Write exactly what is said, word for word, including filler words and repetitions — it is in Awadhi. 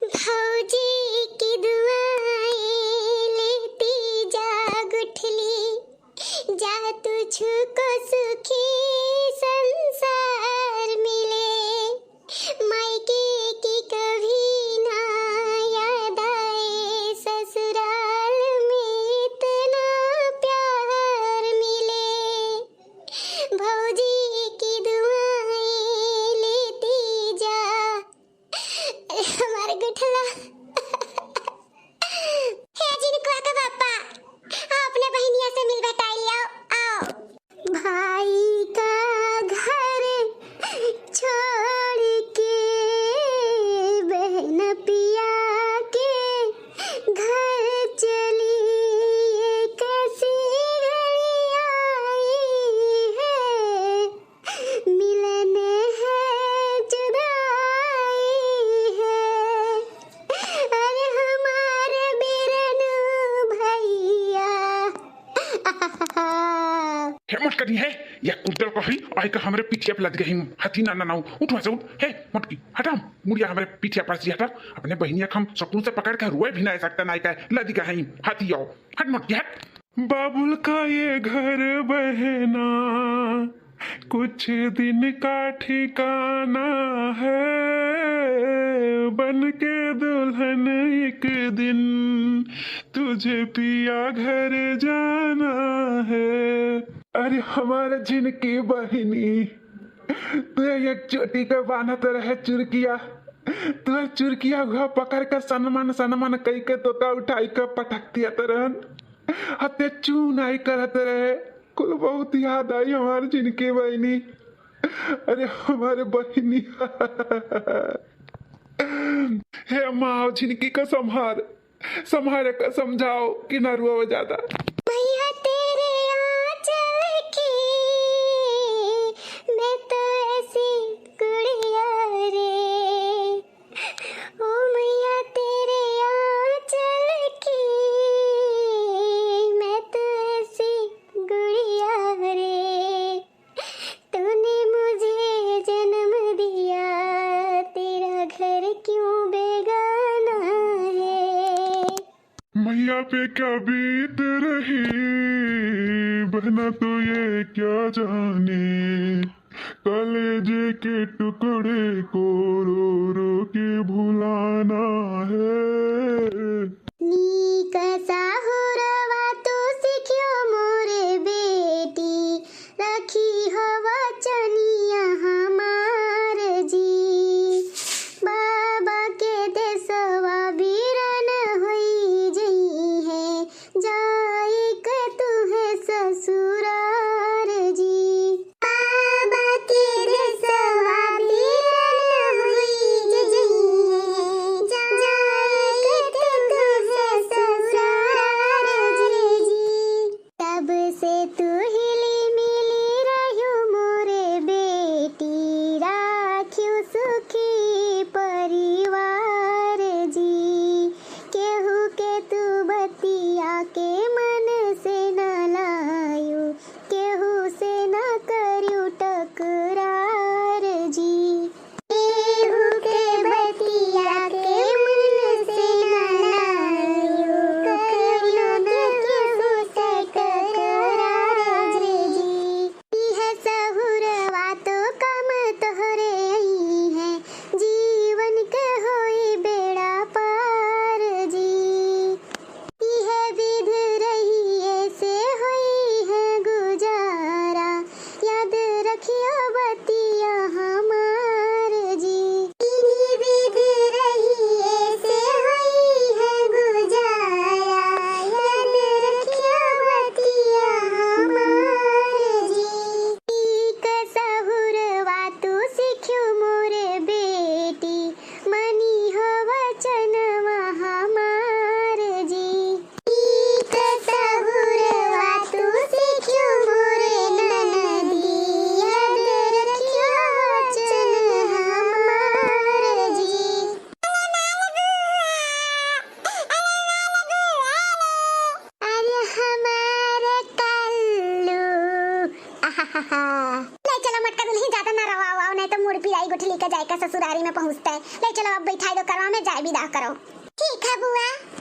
भौजी की दुआएं लेती जा गुठली, जा तुझको सुखी संसार मिले। मायके की कभी ना याद आए, ससुराल में इतना प्यार मिले। भौजी की दुआएं लेती जा। हमारे गुठला। हे जिनकुआ का पापा, आओ अपने बहिनिया से मिल भेटाई लियाओ, आओ। भाई का घर छोड़ के बहन पिया के घर चली, ये कैसी घड़ी आई है, मिलन है जुदाई है, अरे हमारे बिरनू भैया। हे मटकनी है, या कुंटल कही, आई का हमरे पीठिया पे लद गई, हाथी ना ना नाऊ, उठ वहाँ से उठ, हे मटकी, हटा, मुड़िया हमरे पीठिया पर से हटा, अपने बहिनिया के हम सकून से पकड़ के रुए भी ना सकता, नाई का लद गई, हाथी आओ, हट मटकी, हट। बाबुल का ये घर बहना, कुछ दिन का ठिकाना है, बन के दुल्हन एक दिन तुझे पिया घर जाना है। अरे हमारे जिनकी बहिनी, तू एक चोटी के बान्हत रहे चुरकिया, तू चुरकिया हुआ पकड़ के सनमन सनमन कई के तोका उठाई के पटक दिया तरहन। हते चू नाई करत रहे। कुल बहुत याद आई हमार जिनकी बहिनी। अरे हमारे बहिनी। हे माँ, जिनकी का संभार, संभार का समझाओ कि ना रुआ ज्यादा। मैया तेरे आंचल की मैं तो ऐसी गुड़िया रे, ओ मैया तेरे आंचल की मैं तो ऐसी गुड़िया रे, तूने मुझे जन्म दिया, तेरा घर क्यों बेगाना है। मैया पे क्या बीत रही बहना, तो ये क्या जाने, कलेजे के टुकड़े को रो रो के भुलाना है। नीक साहुरवा तू सिखियो मोरे बेटी, रखी हो वचनिया हमार जी। बाबा के देसवा बीरन होई जइहे, जाए के तुहे ससुरार जी। बाबा के देसवा बीरन जाए का ससुरारी में पहुँचते। ले चलो, अब बैठाई दो करवा में, जाए बिदा करो। ठीक है बुआ।